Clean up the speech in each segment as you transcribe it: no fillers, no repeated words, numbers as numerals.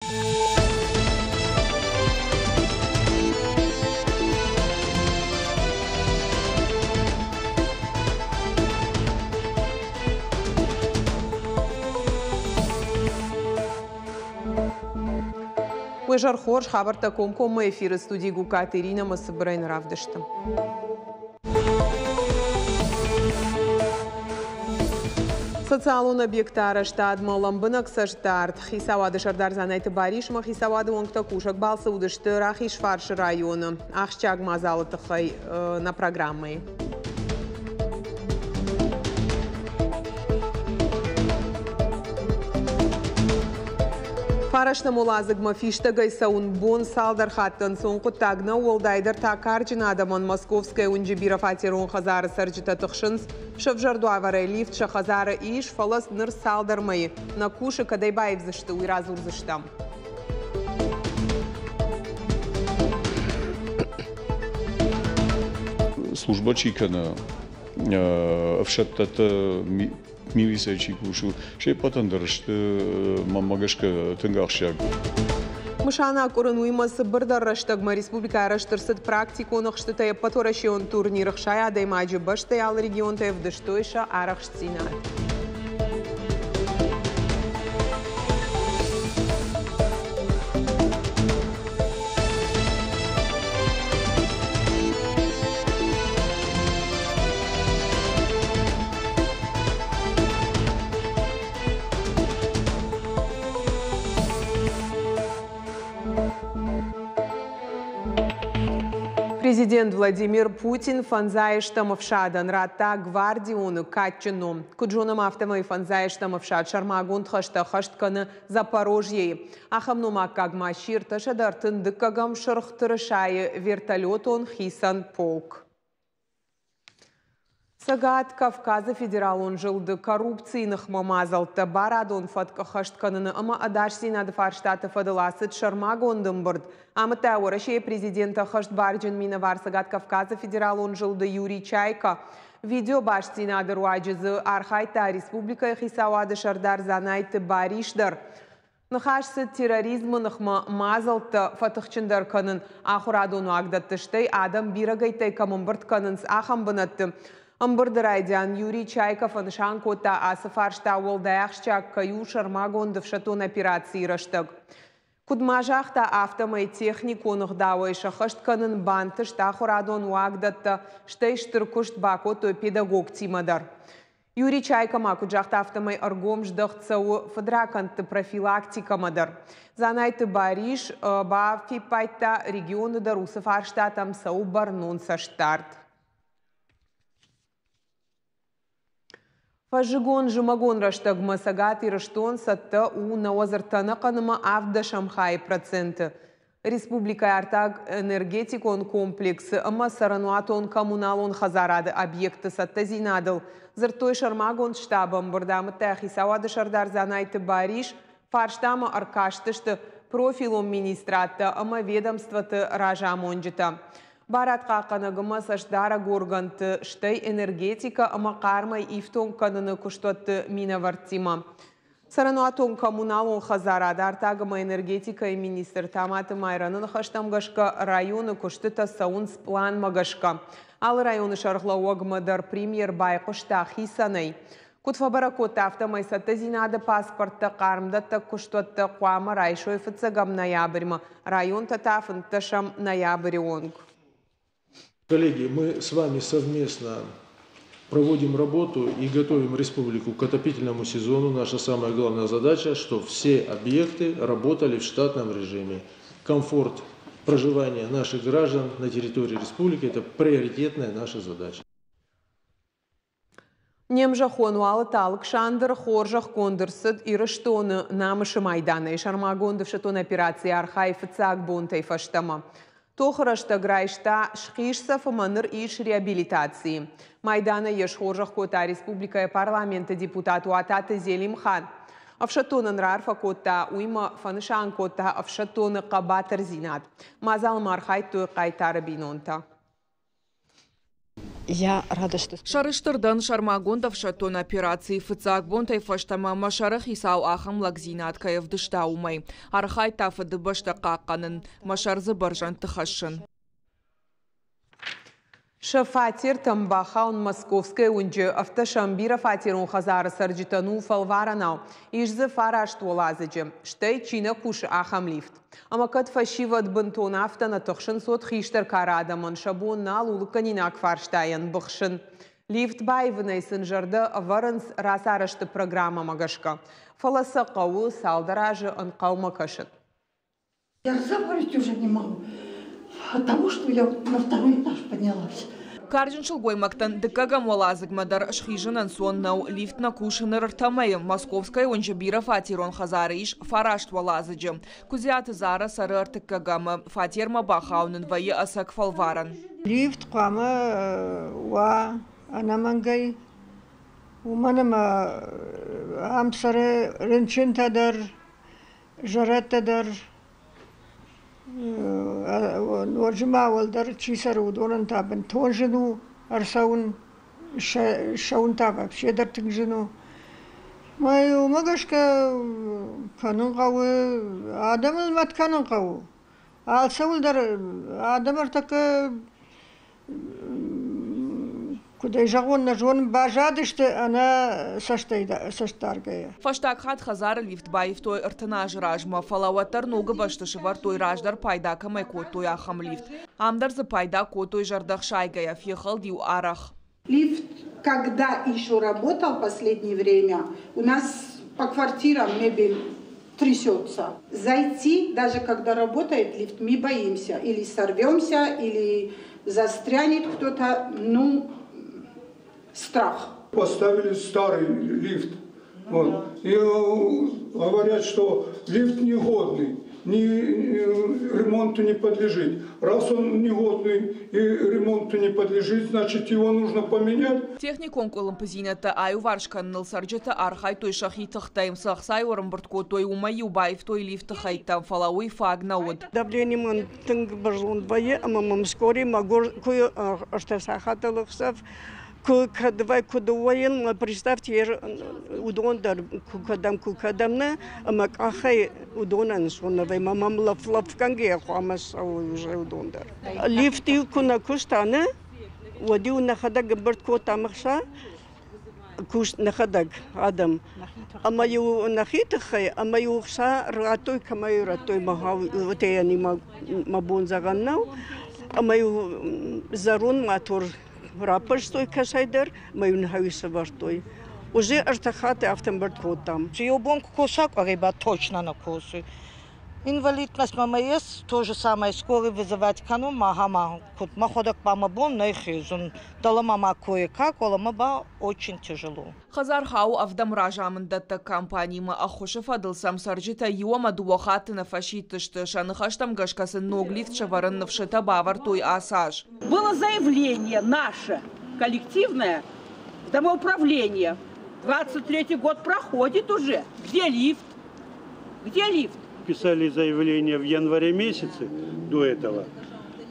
Уе зӕр хорз, хабӕрттӕ комкоммӕ эфиры студийы Гугкаты Иринӕ ӕмӕ цыбырӕй нӕ равдысты. Социалон объектты арӕзтадмӕ лӕмбынӕг цӕстдард. Хицауады сӕрдар Дзанайты Барис ӕмӕ хицауады уӕнгтӕ кусӕг балцы уыдысты Рахизфарсы районы. Ахсджиаг мадзалы тыххӕй нӕ программӕйы. Фарӕстӕм уӕладзыгмӕ фистӕгӕй цӕуын бон цалдӕр хатты ӕнцон хъуыддаг нӕу, уӕлдайдӕр та карджын адӕмӕн Московская уынджы бирӕфатерон хӕдзары цӕрджытӕ тыхсынц. Сӕвзӕрд уавӕрӕй лифт сӕ хӕдзары ис, фӕлӕ ныр цалдӕр мӕйы нӕ кусы, кӕдӕй баивдзысты, уый радзурдзыстӕм. Службӕ чи кӕны, ӕфсӕддӕтты милицӕйы чи кусы, се ппӕтӕн дӕр сты, мӕнмӕ гӕсгӕ, тынг ахсджиаг. Мысан акъуырын уыимӕ цыбырдӕр рӕстӕгмӕ республикӕйы арӕзт ӕрцыд практикон ӕхстытӕй ӕппӕтуӕрӕсеон турнир 60 адӕймаджы бӕстӕйы алы регионтӕй ӕвдыстой сӕ арӕхстдзинад. Президент Владимир Путин фӕндзайӕстӕм ӕфсадӕн радта гвардионы кадджын ном. Куыд зонӕм, афтӕмӕй фӕндзайӕстӕм ӕфсад сӕрмагонд хӕстӕ ӕххӕст кӕны Запорожьейы. Ахӕм ном аккаг ма сси 332-ӕм Сырх тырысайы вертолетон хицӕн полк. Цӕгат Кавказы федералон зылды коррупцийы ныхмӕ мадзӕлттӕ барадон фӕтк ӕххӕст кӕныны ӕмӕ ӕдасдзинады фарстаты фӕдыл ацыд сӕрмагонд ӕмбырд. Амыдта Уӕрӕсейы президенты ӕххӕстбарджын минӕвар Цӕгат Кавказы федералон зылды Юрий Чайка. Видеобастдзинады руаджы дзы архайдта республикӕйы хицауады сӕрдар Дзанайты Барис дӕр. Ныхас цыд терроризмы ныхмӕ мадзӕлттӕ фӕтыхджындӕр кӕнын, ахуырадон уагдӕтты, стӕй адӕм бирӕгӕйттӕй кӕм ӕмбырд кӕнынц, ахӕм бынӕтты. Ӕмбырды райдиан Юрий Чайка фӕнысан кодта, ацы фарста уӕлдай ахсджиаг кӕй у сӕрмагонд ӕфсӕддон операцийы рӕстӕг. Куыд ма загъта, афтӕмӕй техникон ӕгъдауӕй сӕххӕст кӕнын бантыст ахуырадон уагдӕттӕ, стӕй стыр куыст бакодтой педагогтимӕ дӕр. Юрий Чайка ма куыд загъта, афтӕмӕй ӕргом здӕхт цӕуы фыдракӕндты профилактикӕмӕ дӕр. Дзанайты Барис бафиппайдта, регионы дӕр уыцы фарстатӕм цӕуы бӕрнон цӕстдард. Фӕззыгон-зымӕгон рӕстӕгмӕ Цӕгат Ирыстон цӕттӕ у нӕуӕдз ӕртӕ ӕнӕхъӕн ӕмӕ ӕвддӕсӕм хайы проценты. Республикӕйы артаг-энергетикон комплексы ӕмӕ цӕрӕнуатон-коммуналон хӕдзарады объектты цӕттӕдзинадыл дзырдтой сӕрмагонд штабы ӕмбырды, амыдта хицауады сӕрдар Дзанайты Барис. Фарстамӕ ӕркастысты профилон министрадтӕ ӕмӕ ведомствоты разамонджытӕ. Барадхъахъхъӕнӕг ӕмӕ цӕстдарӕг органты, стӕй энергетикӕ ӕмӕ хъармӕй ифтонг кӕныны куыстуӕтты минӕвӕрттимӕ. Цӕрӕнуатон-коммуналон хӕдзарад, артаг ӕмӕ энергетикӕйы министр Таматы Майраны ныхӕстӕм гӕсгӕ, районы куыстытӕ цӕуынц пъланмӕ гӕсгӕ. Алы районы сӕргълӕууӕгмӕ дӕр премьер байхъуыста хицӕнӕй. Куыд фӕбӕрӕг кодта, афтӕмӕй цӕттӕдзинады паспорттӕ хъармдӕттӕг куыстуӕттӕ хъуамӕ райсой фыццӕгӕм ноябрьмӕ, районтӕ та фынддӕсӕм ноябры онг. Коллеги, мы с вами совместно проводим работу и готовим республику к отопительному сезону. Наша самая главная задача, чтобы все объекты работали в штатном режиме. Комфорт проживания наших граждан на территории республики – это приоритетная наша задача. Не мзӕххон Уалыты Алыксандр хорзӕхгонд ӕрцыд Ирыстоны намысы майданӕй. Сӕрмагонд ӕфсӕддон операцийы архайы фыццаг бонтӕй фӕстӕмӕ. Тохы рӕстӕг райста схъисцӕф ӕмӕ ныр ис реабилитацийы. Майданӕй йӕ схорзӕх кодта республикӕйы парламенты депутат Уататы Зелимхан. Ӕфсӕддонӕн раарфӕ кодта, уыимӕ фӕнысан кодта ӕфсӕддоны хъӕбатырдзинад. Мадзалмӕ архайдтой хъайтары бинонтӕ. Я рада, что Сӕрыстыр дӕн, сӕрмагонд ӕфсӕддон операцийы фыццаг бонтӕй фӕстӕмӕ мӕ сӕрыхицау ахӕм лӕгдзинад кӕй ӕвдыста, уымӕй. Архайдта Фыдыбӕстӕ хъахъхъӕнын, мӕ сӕр дзы бӕрзӕндты хӕссын. Сӕ фатертӕм бахауын Московская уынджы 18 бирӕфатерон хӕдзары цӕрджытӕн у фӕлварӕнау. Ис дзы фараст уӕладзыджы, стӕй, чи нӕ кусы, ахӕм лифт. Ӕмӕ кӕд фӕсивӕд бынтон афтӕ нӕ тыхсынц, уӕд хистӕр кары адӕмӕн сӕ бон нал у лыггӕнинаг фарстайӕн быхсын. Лифт баивынӕй сын зӕрдӕ ӕвӕрынц рацарӕзты программӕмӕ гӕсгӕ. Фӕлӕ сӕ хъӕуы цалдӕр азы ӕнхъӕлмӕ кӕсын. Я разговаривать уже не могу, потому что я на второй этаж поднялась. Карджын сылгоймӕгтӕн дыккӕгӕм уӕладзыгмӕ дӕр схизын ӕнцон нӕу. Лифт нӕ кусы ныр 3 мӕйы. Московская уынджы бирӕфатерон хӕдзары ис фараст уӕладзыджы. Куыдзиаты Зара цӕры ӕртыккӕгӕмы. Фатермӕ бахауын ын вӕййы ӕцӕг фӕлварӕн. Лифт хъуамӕ уа ӕнӕмӕнгӕй, уымӕн ӕмӕ ам цӕры рынчынтӕ дӕр, зӕрӕдтӕ дӕр, ноджы ма уӕлдӕр чи цӕры, уыдонӕн та бынтон зын у ӕрцӕуын, ссӕуын та вообще дӕр тынг зын у. Мӕ уымӕ гӕсгӕ кӕнын хъӕуы, адӕмыл мӕт кӕнын хъӕуы. Алцӕуыл дӕр адӕм ӕртӕккӕ, куыд ӕй зӕгъон, нӕ зонын, баззадысты ӕнӕ цӕстдаргӕйӕ. Фӕстаг хатт хӕдзары лифт баивтой 30 азы размӕ, фӕлӕ уӕддӕр ногы бӕсты сӕвӕрдтой, раздӕр пайда кӕмӕй кодтой, ахӕм лифт. Ам дӕр дзы пайда кодтой зӕрдӕхсайгӕйӕ, фехӕлд-иу арӕх. Лифт, когда еще работал в последнее время, у нас по квартирам мебель трясется. Зайти, даже когда работает лифт, мы боимся. Или сорвемся, или застрянет кто-то. Ну, страх. Поставили старый лифт. Вот. И говорят, что лифт негодный, ни, ремонту не подлежит. Раз он негодный и ремонту не подлежит, значит, его нужно поменять. Техникон къуылымпыдзинӕдтӕ аиуварс кӕныныл цӕрджытӕ архайдтой сӕхи тыхтӕй. Цы ӕхца ӕрӕмбырд кодтой, уымӕй-иу баивтой лифты хӕйттӕ, фӕлӕ уый фаг нӕ уыд. Давление мын тынг бӕрзонд вӕййы ӕмӕ мӕм скорый мӕгуыр куы 3 сахатыл ӕхсӕв, куы кӕд вӕй, куы дыууӕйыл, представьте, уыдон дӕр куы кӕдӕм, куы кӕдӕм нӕ, ӕмӕ къахӕй уыдонӕн ӕнцон нӕ вӕййы, мӕм лӕф-лӕфгӕнгӕ хъуамӕ цӕуой уже уыдон дӕр. Лифт-иу куы нӕ куыста, нӕ, уӕд-иу нӕхӕдӕг ӕмбырд кодтам ӕхца, куст нӕхӕдӕг адӕм. Ӕмӕ-иу нӕхи тыххӕй, ӕмӕ-иу ӕхца радтой, кӕмӕй радтой, мӕ бон зӕгъӕн нӕу. Ӕмӕ-иу зӕронд мотор раппӕрстой кӕцӕйдӕр, ӕмӕ-иу нӕхи сӕвӕрдтой. Уже ӕртӕ хатты афтӕ ӕмбырд кодтам. Еу бон ку коса, къуӕре ба точно нӕ косуй. Инвалидность мӕмӕ ес, то же самое скорый вызывать кӕнун, ма куд мӕхуӕдӕг ба мӕ бон нӕ хезун. Дӕлӕмӕ ма кое-как, уӕлӕмӕ ба очень тяжело. Хӕдзар хауы ӕвдӕм разамынддӕттӕг компанимӕ. Ӕххуысы фӕдыл сӕм цӕрджытӕ иу ӕмӕ дыууӕ хатты нӕ фӕсидтысты. Сӕ ныхӕстӕм гӕсгӕ сын ног лифт сӕвӕрын ныфсытӕ бавӕрдтой ацы аз. Было заявление наше, коллективное, в домоуправление. 23 год проходит уже. Где лифт? Где лифт? Писали заявление в январе месяце до этого.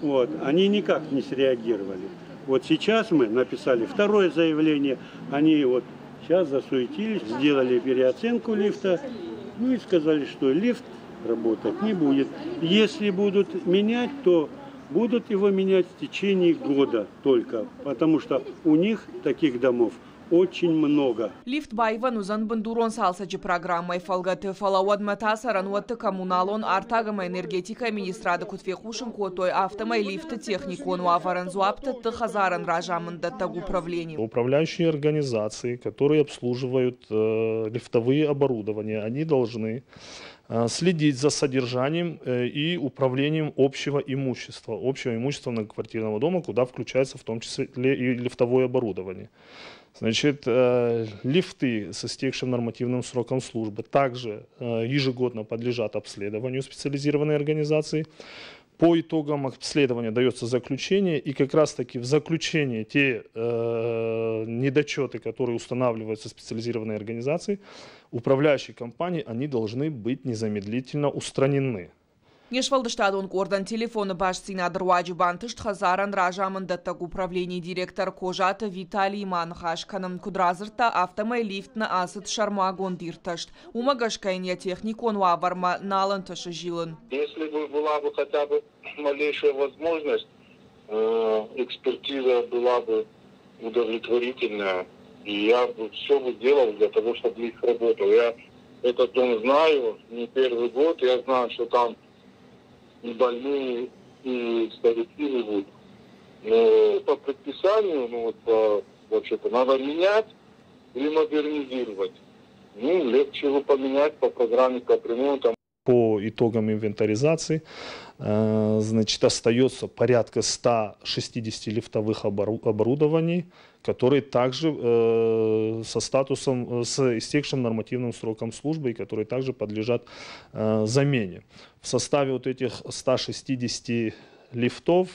Вот. Они никак не среагировали. Вот сейчас мы написали второе заявление. Они вот сейчас засуетились, сделали переоценку лифта. Ну и сказали, что лифт работать не будет. Если будут менять, то будут его менять в течение года только, потому что у них таких домов очень много. Лифт баивӕн уыдзӕн бындурон цалцӕджы программӕйы фӕлгӕты, фӕлӕ уӕдмӕ та цӕрӕнуӕтты коммуналон, артаг ӕмӕ энергетикӕйы министрады куыд фехъусын кодтой, афтӕмӕй лифты техникон уавӕрӕн дзуапп дӕтты хӕдзарӕн разамынддӕттӕг управлени. Управляющие организации, которые обслуживают лифтовые оборудования, они должны следить за содержанием и управлением общего имущества многоквартирного дома, куда включается в том числе и лифтовое оборудование. Значит, лифты с истекшим нормативным сроком службы также ежегодно подлежат обследованию специализированной организации. По итогам обследования дается заключение, и как раз-таки в заключении те недочеты, которые устанавливаются специализированной организацией, управляющей компании, они должны быть незамедлительно устранены. Не сфӕлдыстадон къордӕн телефоны бастдзинады руаджы бантыст хӕдзарӕн разамынддӕттӕг управленийы директор Козаты Виталиимӕ аныхас кӕнын. Куыд радзырдта, афтӕмӕй лифт нӕ ацыд сӕрмагонд иртӕст. Уымӕ гӕсгӕ йын йӕ техникон уавӕрмӕ нал ӕнтысы зилын. Если бы была бы хотя бы малейшая возможность, экспертиза была бы удовлетворительная, и я бы все бы делал для того, чтобы лифт работал. Я этот дом знаю не первый год, я знаю, что там и больные, и старики живут. Но по предписанию, ну вот по, вообще-то надо менять или модернизировать. Ну, легче его поменять по программе капремонта. По итогам инвентаризации, значит, остается порядка 160 лифтовых оборудований, которые также со статусом, с истекшим нормативным сроком службы и которые также подлежат замене. В составе вот этих 160 лифтов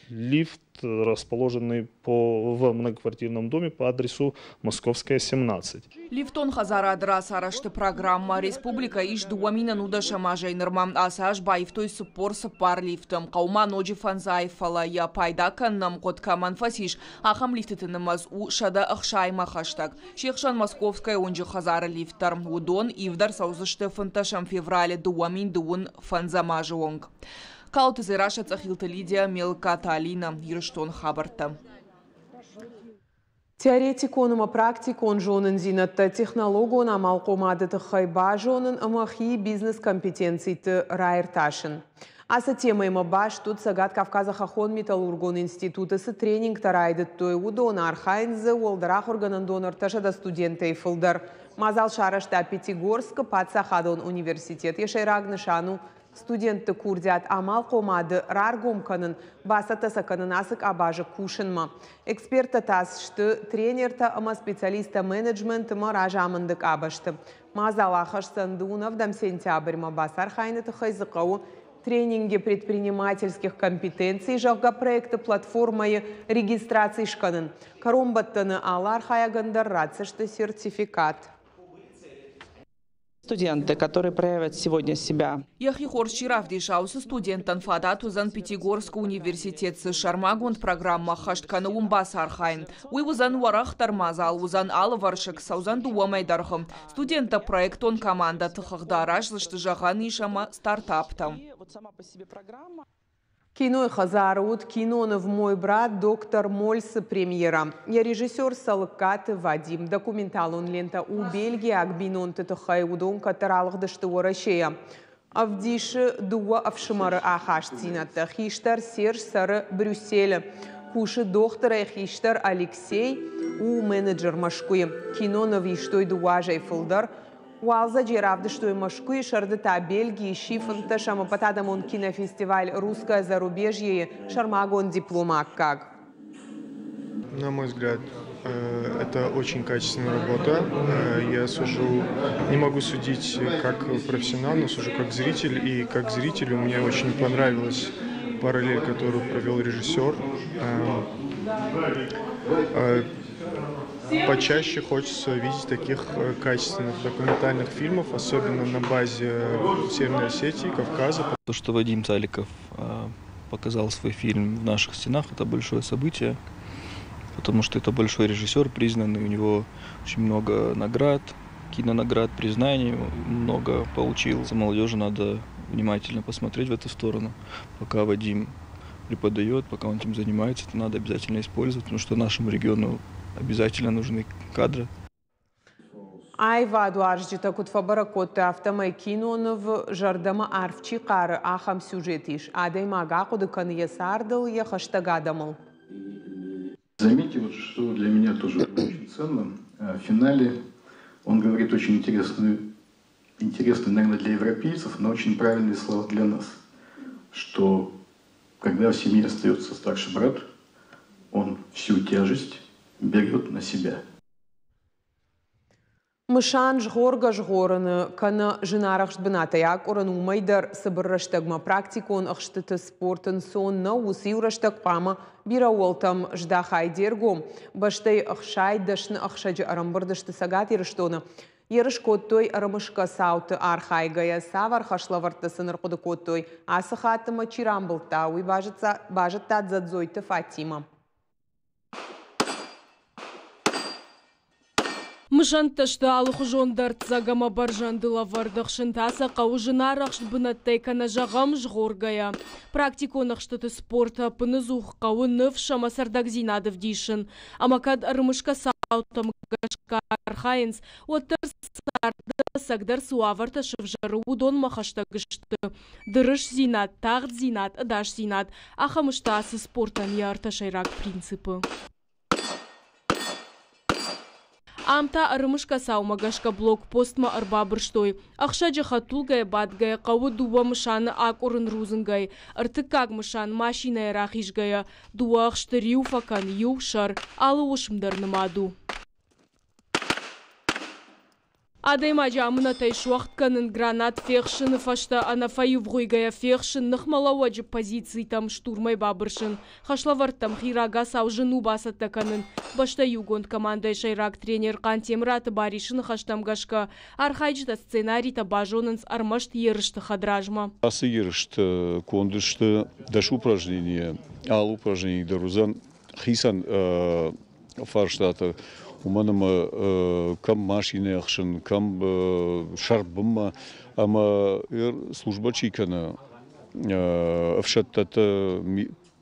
лифт, расположенный в многоквартирном доме по адресу Московская, 17. Лифтон хӕдзарады рацарӕзты программӕ республикӕйы ис 2010 азӕй нырмӕ. Ацы аз баивтой 44 лифты. Хъӕуы ма ноджы фӕндзай, фӕлӕ йӕ пайда кӕныны ӕмгъуыд кӕмӕн фӕцис, ахӕм лифтыты нымӕц у 160-мӕ хӕстӕг. Се хсӕн Московская уынджы хӕдзары лифт дӕр. Уыдон ивд ӕрцӕудзысты 15 февралы 2025 азы онг. Калоты Дзерассӕ, Цъӕхилты Лидия, Мелкаты Алинӕ, Ирыстоны хабӕрттӕ. Теоретикон ӕмӕ практикон зонындзинӕдтӕ технологон амалхъомады тыххӕй базонын ӕмӕ хи бизнес-компетенциты раиртасын. Ацы темӕимӕ баст уыд Цӕгат Кавказы хӕххон металлургон институты цы тренингтӕ райдыдтой, уыдон. Архайынц дзы уӕлдӕр ахуыргӕнӕндоны 300 студентӕй фылдӕр. Мадзал сарӕзта Пятигорскы паддзахадон университет. Йӕ сӕйраг нысан у студентты курдиат амалхъомады раргом кӕнын, бацӕттӕ сӕ кӕнын ацы къабазы кусынмӕ. Эксперттӕ та сты тренертӕ ӕмӕ специалисттӕ менеджмент ӕмӕ разамынды къабӕзты. Мадзал ахӕсдзӕн 27 сентябрьмӕ. Бацархайыны тыххӕй дзы хъӕуы тренинги предпринимательских компетенций, зӕгъгӕ, проекты платформӕйы регистраци скӕнын. Кӕронбӕттӕны алы архайӕгӕн дӕр ратдзысты сертификат. Студенты, которые проявят сегодня себя. Йӕхи хорз чи равдиса, уыцы студенттӕн фадат уыдзӕн Пятигорскы университет цы сӕрмагонд программӕ ӕххӕст кӕны, уым бацархайын. Уый уыдзӕн уӕрӕхдӕр мадзал, уыдзӕн алывӕрсыг, цӕудзӕн дыууӕ мӕй дӕргъы. Студенттӕ проектон командӕты хыгъды араздзысты, зӕгъӕн ис, ӕмӕ стартаптӕ. Кинойы хӕдзары уыд киноныв «Мой брат доктор Мольс»-ы премьерӕ. Йӕ режиссер Цӕлыккаты Вадим. Документалон лентӕ у бельгиаг бинонты тыххӕй, уыдон кӕддӕр алыгъдысты Уӕрӕсейӕ. Ӕвдисы дыууӕ ӕфсымӕры ахастдзинӕдтӕ. Хистӕр Серж цӕры Брюсселы. Кусы дохтырӕй, хистӕр Алексей у менеджер Мӕскуыйы. Киноныв истой дыууӕ азӕй фылдӕр. Уалдзӕджы равдыстой Мӕскуыйы, сӕрды та Бельгийы, сси 15-ӕм ӕппӕтадӕмон кинофестиваль «Русское зарубежье»-йы сӕрмагонд дипломы аккаг. На мой взгляд, это очень качественная работа. Я сужу, не могу судить как профессионал, но сужу как зритель. И как зрителю мне очень понравилась параллель, которую провел режиссер. Почаще хочется видеть таких качественных документальных фильмов, особенно на базе Северной Осетии, Кавказа. То, что Вадим Цаликов показал свой фильм в наших стенах, это большое событие, потому что это большой режиссер, признанный, у него очень много наград, кинонаград, признаний много получил. За молодежи надо внимательно посмотреть в эту сторону, пока Вадим преподает, пока он этим занимается, это надо обязательно использовать, потому что нашему региону обязательно нужны кадры. Аивадуарзджытӕ куыд фӕбӕрӕг кодтой, афтӕмӕй кинонывы зӕрдӕмӕ арф чи хъары, ахӕм сюжет ис. Адӕймаг ахъуыды кӕны йӕ цардыл, йӕ хӕстӕг адӕмыл. Заметьте, вот что для меня тоже было очень ценно. В финале он говорит очень интересную, интересные, наверное, для европейцев, но очень правильные слова для нас, что когда в семье остается старший брат, он всю тяжесть берет на себя. Мысан згъоргӕ-згъорыны кӕнӕ зынарӕхст бынатӕй акъуырын, уымӕй дӕр цыбыр рӕстӕгмӕ практикон ӕхстыты спорт ӕнцон нӕу, уыцы-иу рӕстӕг хъуамӕ бирӕ ӕууӕлтӕм здахай де ргом. Бӕстӕйы 60 дӕсны ӕхсӕджы ӕрӕмбырд сты Цӕгат Ирыстоны. Ерыс кодтой ӕрымысгӕ цауты архайгӕйӕ. Цавӕр хӕслӕвӕрдтӕ сын ӕрхъуыды кодтой, ацы хатт ӕмӕ чи рамбылдта, уый базыдта Дзӕдзойты Фатимӕ. Мысӕнттӕ сты алыхуызон дӕрддзӕг ӕмӕ бӕрзӕнды лӕвӕрд, ӕхсын та сӕ хъӕуы зынарӕхст бынӕттӕй кӕнӕ, зӕгъӕм, згъоргӕйӕ. Практикон ӕхстыты спорты ӕппыныдзух хъӕуы ныфс ӕмӕ цӕрдӕгдзинад ӕвдисын. Ӕмӕ кӕд ӕрымысгӕ цаутӕм гӕсгӕ архайынц, уӕддӕр царды ӕцӕгдӕр цы уавӕртӕ сывзӕры, уыдонмӕ хӕстӕг сты. Дырысдзинад, тагъддзинад, ӕдасдзинад – ахӕм сты ацы спортӕн йӕ ӕртӕ сӕйраг принципы. Ам та ӕрымысгӕ цаумӕ гӕсгӕ блокпостмӕ ӕрбабырстой. Ӕхсӕджы хӕдтулгӕйы бадгӕйӕ хъӕуы дыууӕ мысаны акъуырын рудзынгӕй, ӕртыккаг мысан машинӕйӕ рахизгӕйӕ, дыууӕ ӕхсты риу фӕкӕн, иу сӕр, алы уысм дӕр нымад у. Адӕймаджы амынӕтӕй суӕгъд кӕнын, гранат фехсыны фӕстӕ ӕнӕфӕивгъуыйгӕйӕ фехсын, ныхмӕлӕууӕджы позицитӕм штурмӕй бабырсын, хӕслӕвӕрдтӕм хи рагацау зын у бацӕттӕ кӕнын. Бӕстӕ иугонд командӕйы сӕйраг тренер Хъантемыраты Барисы ныхӕстӕм гӕсгӕ, архайджытӕ сценаритӕ базонынц ӕрмӕст ерысты хӕдразмӕ. Ацы ерысты конд сты дӕс упражненийы, алы упражнени дӕр уыдзӕн хицӕн фарстатӕ, уымӕн ӕмӕ кӕм машинӕ ӕхсын, кӕм сӕрбынмӕ ӕмӕ службӕ чи кӕны, ӕфсӕддӕттӕ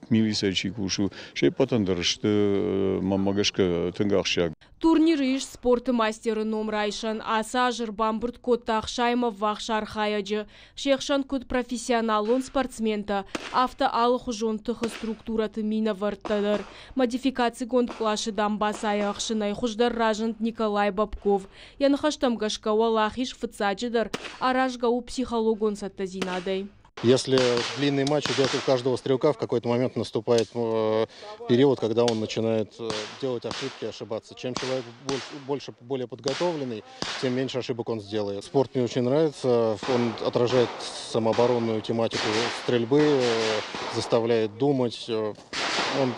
милицӕйы чи кусы, се ппӕтӕн дӕр сты, мӕнмӕ гӕсгӕ, тынг ахсджиаг. Турниры ис спорты мастеры ном райсӕн. Ацы аз ӕрбамбырд кодта ӕхсаймӕ ӕввахс архайӕджы. Се хсӕн куыд профессионалон спортсментӕ, афтӕ алыхуызон тыхы структурӕты минӕвӕрттӕ дӕр. Модификацигонд къласы дамбацайы ӕхсынӕй хуыздӕр разынд Николай Бобков. Йӕ ныхӕстӕм гӕсгӕ уӕлахиз фыццаджыдӕр аразгӕ у психологон цӕттӕдзинадӕй. Если длинный матч идет, у каждого стрелка в какой-то момент наступает период, когда он начинает делать ошибки, ошибаться. Чем человек больше, более подготовленный, тем меньше ошибок он сделает. Спорт мне очень нравится, он отражает самооборонную тематику стрельбы, заставляет думать. Он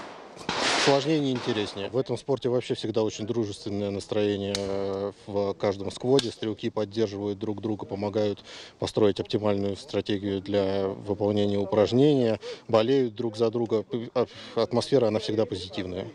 сложнее и интереснее. В этом спорте вообще всегда очень дружественное настроение в каждом скводе. Стрелки поддерживают друг друга, помогают построить оптимальную стратегию для выполнения упражнения, болеют друг за друга. Атмосфера, она всегда позитивная.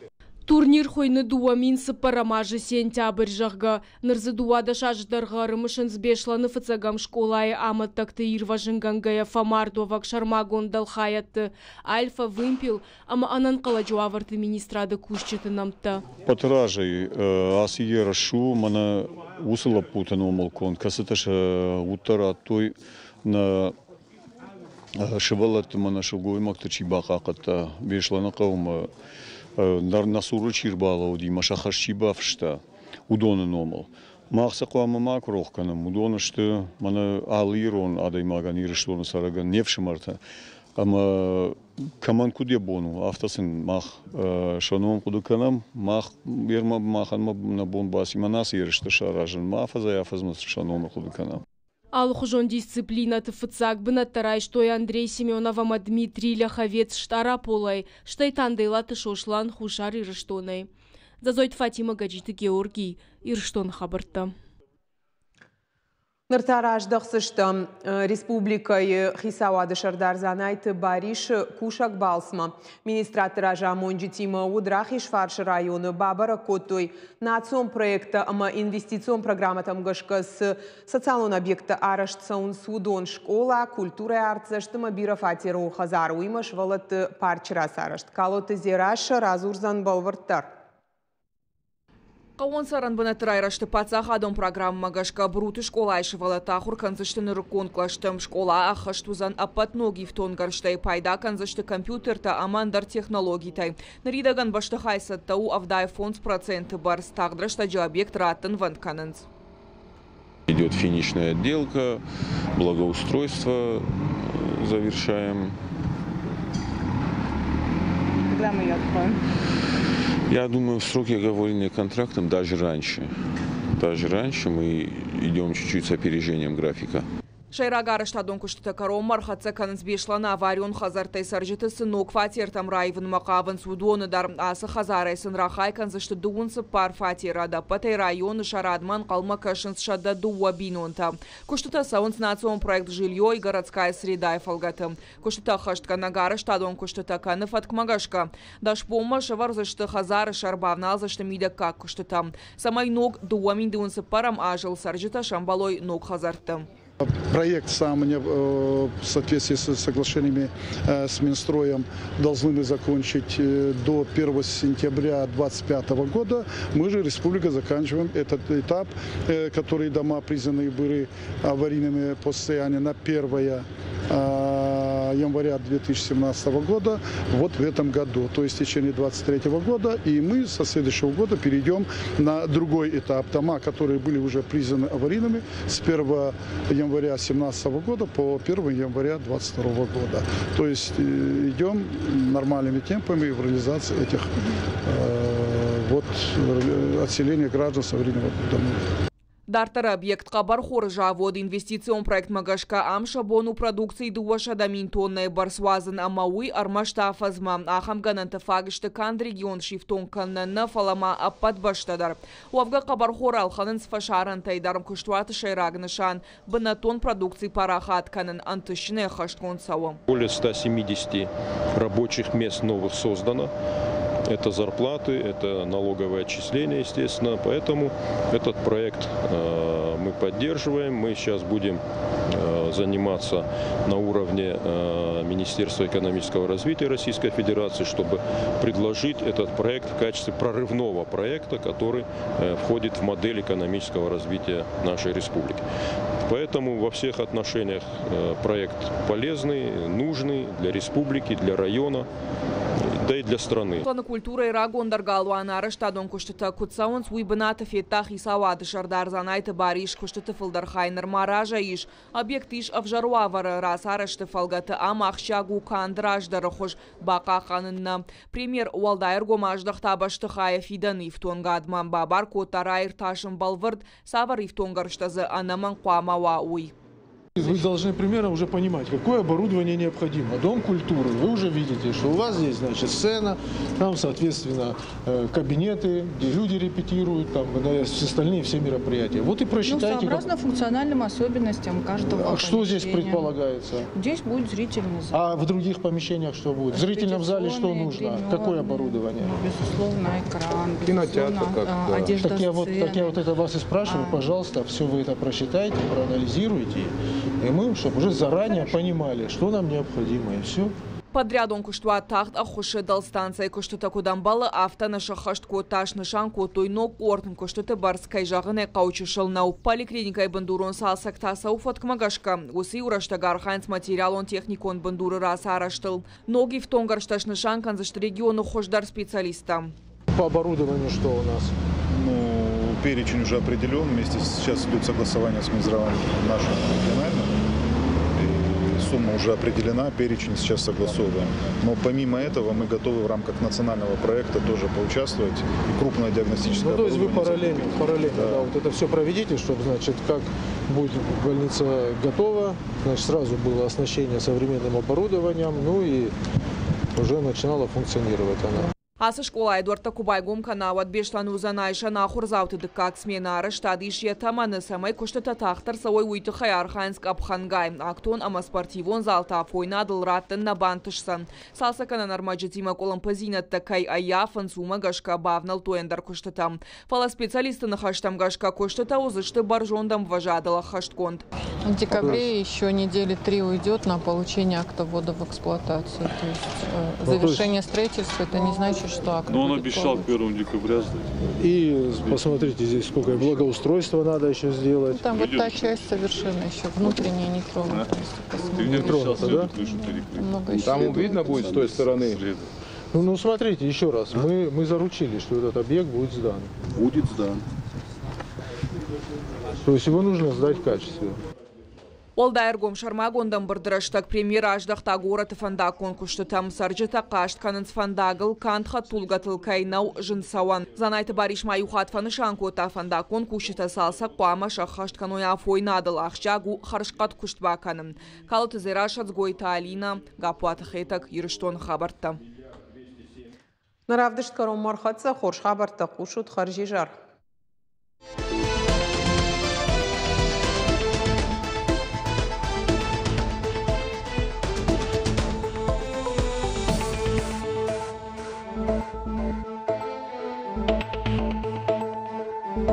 Турнир хуыйны 2004 азы сентябрь, зӕгъгӕ. Ныр дзы 12 азы дӕргъы ӕрымысынц Беслӕны фыццӕгӕм скъолайы амӕттӕгты ирвӕзынгӕнгӕйӕ фӕмардуӕвӕг сӕрмагонд дӕлхайӕдты Альфа, Вымпел ӕмӕ ӕнӕнхъӕлӕджы уавӕрты министрады кусджыты нӕмттӕ. Ӕппӕты разӕй ацы ерыс у мӕнӕ уыцы лӕппуты номыл конд, кӕцытӕ сӕ удтӕ радтой нӕ сывӕллӕтты мӕнӕ сылгоймӕгты чи бахъахъхъӕдта Беслӕны хъӕумӕ, нӕ цуры чи рбалӕууыди мӕ сӕ хӕс чи бафыста, уыдоны номыл. Мах сӕ хъуамӕ макуы рох кӕнӕм. Уыдон сты мӕнӕ алы ирон адӕймагӕн, Ирыстоны цӕрӕгӕн не фсымӕртӕ. Ӕмӕ кӕмӕн куыд йӕ бон у, афтӕ сын мах сӕ ном хъуыды кӕнӕм. Мах махӕн нӕ бон баци мӕнӕ ацы ерыстӕ саразын, ма афӕдзӕй-афӕдзмӕ сӕ номы хъуыды кӕнӕм. Алыхуызон дисциплинӕты фыццаг бынӕттӕ райстой Андрей Семенов ӕмӕ Дмитрий Ляховец Стъараполӕй, стӕй Танделаты Сослан Хуссар Ирыстонӕй. Дзӕдзойты Фатимӕ, Гӕджиты Георгий, Ирыстоны хабӕрттӕ. Ныр та раздӕхдзыстӕм республикӕйы хицауады сӕрдар Дзанайты Барисы кусӕг балцмӕ. Министрадты разамонджытимӕ уыд Рахизфарсы районы, бабӕрӕг кодтой национ проекттӕ ӕмӕ инвестицион программӕтӕм гӕсгӕ цы социалон объекттӕ арӕзт цӕуынц, уыдон: скъола, культурӕйы артдзӕст ӕмӕ бирӕфатерон хӕдзар, уыимӕ сывӕллӕтты парчы рацарӕзт. Калоты Дзерассӕ радзурдзӕн бӕлвырддӕр. Хъӕууон цӕрӕнбынӕтты райрӕзты паддзахадон программӕмӕ гӕсгӕ Бруты скъолайы сывӕллӕттӕ ахуыр кӕндзысты нырыккон кълӕсты. Скъола ӕххӕст уыдзӕн ӕппӕт ног ифтонггӕрзтӕй, пайда кӕндзысты компьютертӕ ӕмӕ ӕндӕр технологитӕй. Ныридӕгӕн бӕстыхай цӕттӕ у 75% бӕрц, тагъд рӕстӕджы объект раттынвӕнд кӕнынц. Идет финишная отделка, благоустройство завершаем. Когда мы ее откроем? Я думаю, в сроки, оговоренные контрактом, даже раньше. Даже раньше мы идем чуть-чуть с опережением графика. Сӕйраг арӕзтадон куыстытӕ кӕронмӕ ӕрхӕццӕ кӕнынц Беслӕны аварион хӕдзӕрттӕй цӕрджыты цы ног фатертӕм раивынмӕ хъавынц, уыдоны дӕр. Ацы хӕдзарӕй сын рахай кӕндзысты 34 фатеры. Ӕдӕппӕтӕй районы сӕ радмӕ ӕнхъӕлмӕ кӕсынц 102 бинонтӕ. Куыстытӕ цӕуынц национ проект «Жилье и городская среда»-йы фӕлгӕты. Куыстытӕ ӕххӕстгӕнӕг арӕзтадон куыстытӕ кӕны фӕткмӕ гӕсгӕ. 10 бонмӕ сӕвӕрдзысты хӕдзары сӕр, бавналдзысты мидӕггаг куыстытӕм, цӕмӕй ног 2024 азыл цӕрджытӕ сӕмбӕлой ног хӕдзӕртты. Проект сам в соответствии с соглашениями с Минстроем должны мы закончить до 1 сентября 2025 года. Мы же, республика, заканчиваем этот этап, который дома признаны были аварийными по состоянию на 1 января 2017 года, вот в этом году, то есть в течение 2023 года, и мы со следующего года перейдем на другой этап. Дома, которые были уже признаны аварийными с 1 января 2017 года по 1 января 2022 года. То есть идем нормальными темпами в реализации этих отселения граждан с аварийного домов. Дарддӕры объект хъӕбӕрхоры завод инвестицион проектмӕ гӕсгӕ ам сӕ бон у продукцийы 200 000 тоннӕйы бӕрц уадзын ӕмӕ уый ӕрмӕст афӕдзмӕ. Ахӕм гӕнӕнтӕ фаг сты канд регион сифтонг кӕнынӕн нӕ, фӕлӕ ма ӕппӕт бӕстӕ дӕр. Уӕвгӕ хъӕбӕрхор ӕлхӕнынц фӕсарӕнтӕй дӕр. Куыстуаты сӕйраг нысан – бынӕттон продукци парахат кӕнын ӕнтыстджынӕй ӕххӕстгонд цӕуы. Более 170 рабочих мест новых создано. Это зарплаты, это налоговое отчисление, естественно. Поэтому этот проект мы поддерживаем. Мы сейчас будем заниматься на уровне Министерства экономического развития Российской Федерации, чтобы предложить этот проект в качестве прорывного проекта, который входит в модель экономического развития нашей республики. Поэтому во всех отношениях проект полезный, нужный для республики, для района, да и для страны. Культурӕйы рагондӕр галуаны арӕзтадон куыстытӕ куыд цӕуынц, уый бынаты федта хицауады сӕрдар Дзанайты Барис. Куыстыты фылдӕр хай нырма разӕй ис. Объект ис ӕвзӕр уавӕры, рацарӕзты фӕлгӕты ам ахсджиаг у канд раздӕры хуыз бахъахъхъӕнын нӕ. Премьер уӕлдай ӕргом аздӕхта бӕстыхайы фидӕны ифтонгадмӕ. Бабар кодта раиртасын бӕлвырд, цавӕр ифтонггӕрзтӕ дзы ӕнӕмӕнг хъуамӕ уа, уый. Вы должны примерно уже понимать, какое оборудование необходимо. Дом культуры, вы уже видите, что у вас здесь, значит, сцена, там, соответственно, кабинеты, где люди репетируют, там, остальные все мероприятия. Вот и просчитайте. Сообразно функциональным особенностям каждого А что здесь помещения. предполагается? Здесь будет зрительный зал. А в других помещениях что будет? В зрительном зале что нужно? Какое оборудование? Безусловно, экран, Кинотеатр безусловно, как, да. одежда Так я вот сцены. это вас и спрашиваю, пожалуйста, все вы это просчитайте, проанализируйте. И мы, чтобы уже заранее понимали, что нам необходимо, и все. Подрядон куыстуат тагъд ӕххуысы дӕлстанцӕйы куыстытӕ куыд ӕмбӕлы, афтӕ нӕ сӕххӕст кодта, снысан кодтой ног къорд. Куыстыты бӕрц, кӕй зӕгъын ӕй хъӕуы, чысыл нӕу. Поликлиникӕйы бындурон цалцӕг та цӕуы фӕткмӕ гӕсгӕ. Уыцы иу рӕстӕг архайынц материалон-техникон бындуры рацарӕзтыл. Ног ифтонггӕрзтӕ снысан кӕндзысты регионы хуыздӕр специалисттӕ. По оборудованию что у нас? Перечень уже определен. Вместе сейчас идет согласование с Минздравом нашим региональным. И сумма уже определена, перечень сейчас согласовываем. Но помимо этого мы готовы в рамках национального проекта тоже поучаствовать. И крупное диагностическое То есть вы оборудование закупить. параллельно, Да. да, вот это все проведите, чтобы, значит, как будет больница готова, значит, сразу было оснащение современным оборудованием, и уже начинала функционировать она. Ацы скъолайы дуӕрттӕ куы байгом кӕна, уӕд Беслӕны уыдзӕн айсӕн ахуырдзауты дыккаг сменӕ. Арӕзтад ис йӕ тӕмӕны, цӕмӕй куыстытӕ тагъддӕр цӕуой, уый тыххӕй архайынц къӕпхӕнгай. Актон ӕмӕ спортивон залтӕ афойнадыл раттын нӕ бантысдзӕн. Цалцӕггӕнӕн ӕрмӕджытимӕ къуылымпыдзинӕдтӕ кӕй ӕййафынц, уымӕ гӕсгӕ бавнӕлдтой ӕндӕр куыстытӕм. Фӕлӕ специалистты ныхӕстӕм гӕсгӕ куыстытӕ уыдзысты бӕрзонд ӕмвӕзадыл ӕххӕстгонд. В декабре еще недели 3 уйдет на получение акта ввода в эксплуатацию. То есть завершение строительства это не значит, что акт Но он будет обещал к получен. 1 декабря сдать. И посмотрите, здесь сколько благоустройства надо еще сделать. Там вот та часть совершенно еще внутренняя не тронута. если Не посмотреть. тронута, да? Много еще. Там видно будет с той стороны. Смотрите, еще раз, мы заручились, что этот объект будет сдан. Будет сдан. То есть его нужно сдать качественно. Уӕлдай ӕргом сӕрмагонд ӕмбырды рӕстӕг премьер аздӕхта горӕты фӕндаггон куыстытӕм. Цӕрджытӕ хъаст кӕнынц, фӕндагыл канд хӕдтулгӕтыл кӕй нӕу зын цӕуӕн. Дзанайты Барис ма иу хатт фӕнысан кодта, фӕндаггон кусджытӕ цалцӕг хъуамӕ сӕххӕст кӕной афойнадыл, ахсджиаг у хӕрзхъӕд куыст бакӕнын. Калоты Дзерассӕ, Дзгойты Алинӕ, Гаппуаты Хетӕг, Ирыстоны хабӕрттӕ. Нӕ равдыст кӕронмӕ ӕрхӕццӕ. Хорз хабӕрттӕ хъусут. Хӕрзизӕр.